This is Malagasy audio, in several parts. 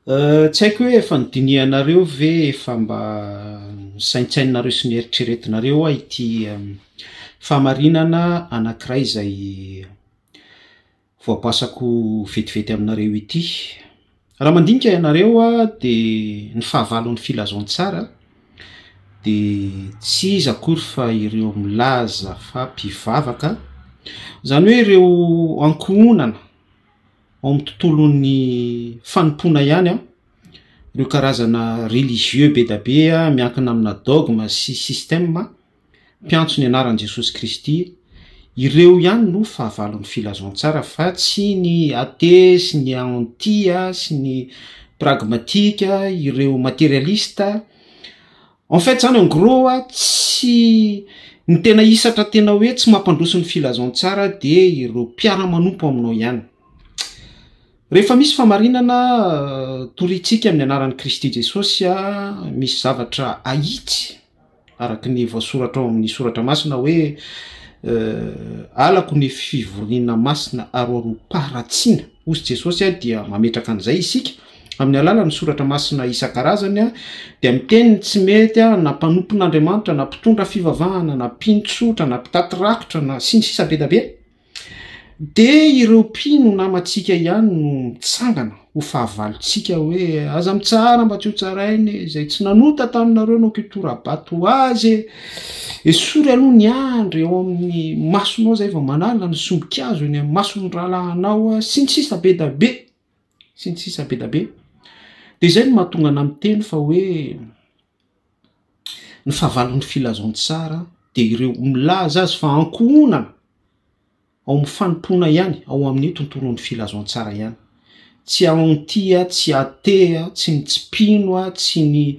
Tsy haiko hoe efa nodinihanareo ve, efa mba nosaintsaininareo sy noeritreretinareo hoa ity fahamarinana anankiray izay voabasako vetivety aminareo ity. Raha mandinika ianareo dia ny fahavalon'ny filazantsara dia tsy iza akory fa ireo milaza fa mpivavaka, izany hoe ireo ankohonana ao amin'ny tontolon'ny fanompoana ihany an, ireo karazana religieux be da be miankina amina dogme sy système mpiantso ny anaran'i Jesosy Kristy, ireo ihany no fahavalon'ny filazantsara fa tsy ny athée sy ny anti sy ny pragmatique, ireo materialiste. En fait zany en gros tsy ny tena hisatra tena hoe tsy mampandroso ny filazantsara dia ireo mpiara-manompo aminao ihany. Rehefa misy famarinana torintsika amin'ny anaran'i Kristy Jesosy, misy zavatra ahitsy araka ny voasoratra ao amin'ny soratra masina hoe alako ny fivoriana masina aroaroam-paharatsiana, hozy Jesosy dia mametraka an'izay isika amin'ny alalan'ny soratra masina isan-karazany dia miteny ny tsy mety na mpanompon'Andriamanitra na mpitondra fivavahana na mpino tsotra na mpitaty rakitra na sy ny sisa be da be. Dia ireo mpino namantsika ihany no mitsangana ho fahavalontsika hoe aza mitsara mba tsy ho tsaraina e, izay tsy nanota taminareo no kitora-bato ho azy e, esory aloha ny andry eo amin'ny masonao zay vao manala ny sombin-kazo eny amin'ny mason'ny rahalahinao sy ny sisa be da be, sy ny sisa be da be. Dia izay no mahatonga anah miteny fa hoe ny fahavalon'ny filazantsara dia ireo milaza azy fa ankohonana ao amin'ny fanompoana ihany, ao amin'ny tontolon'ny filazantsara ihany. Tsy anti, tsy athée, tsy ny tsy mpino, tsy ny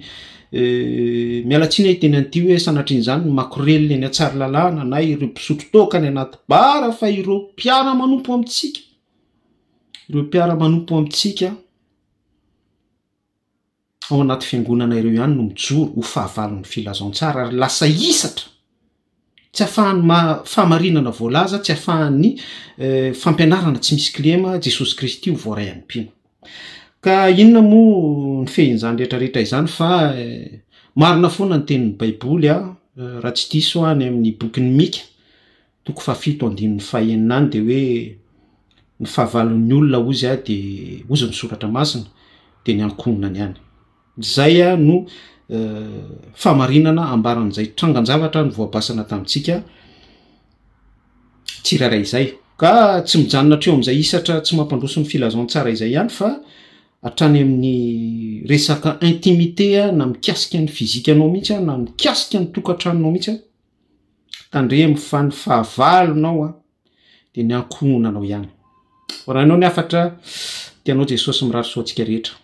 miala tsiny aho hiteny an'ity hoe sanatrian'izany ny makorelina eny Antsarilalana na ireo mpisotro toaka any anaty bar fa ireo mpiara-manompo amintsika, ireo mpiara-manompo amintsika ao anaty fiangonana ireo ihany no mijoro ho fahavalon'ny filazantsara ary lasa hisatra tsy afahan'ny ma- fahamarinana voalaza, tsy afahan'ny fampianarana tsy misy kilema Jesosy Kristy ho voaray amin'ny mpino. Ka inona moa ny fehin'izany rehetrarehetra izany fa marina foana ny tenin'ny Baiboly a, raha tsy diso aho any amin'ny bokin'i Mika toko fahafito andininy fahenina any dia hoe ny fahavalon'ny olona hozy aho dia hozy ny soratra masina dia ny ankohonany ihany. Izay no fahamarinana ambaran'izay trangan-javatra novoabasana tamintsika tsirairay izay. Ka tsy mijanona hatreo amin'izay hisatra tsy mampandroso ny filazantsara izay ihany fa hatrany amin'ny resaka intimité na mikasika ny fizikanao mihitsy na mikasika ny tokantranonao mihitsy. Tandremo fa ny fahavalonao dia ny ankohonanao ihany. Horahinao ny hafatra tianao Jesosy mirary soa antsika rehetra.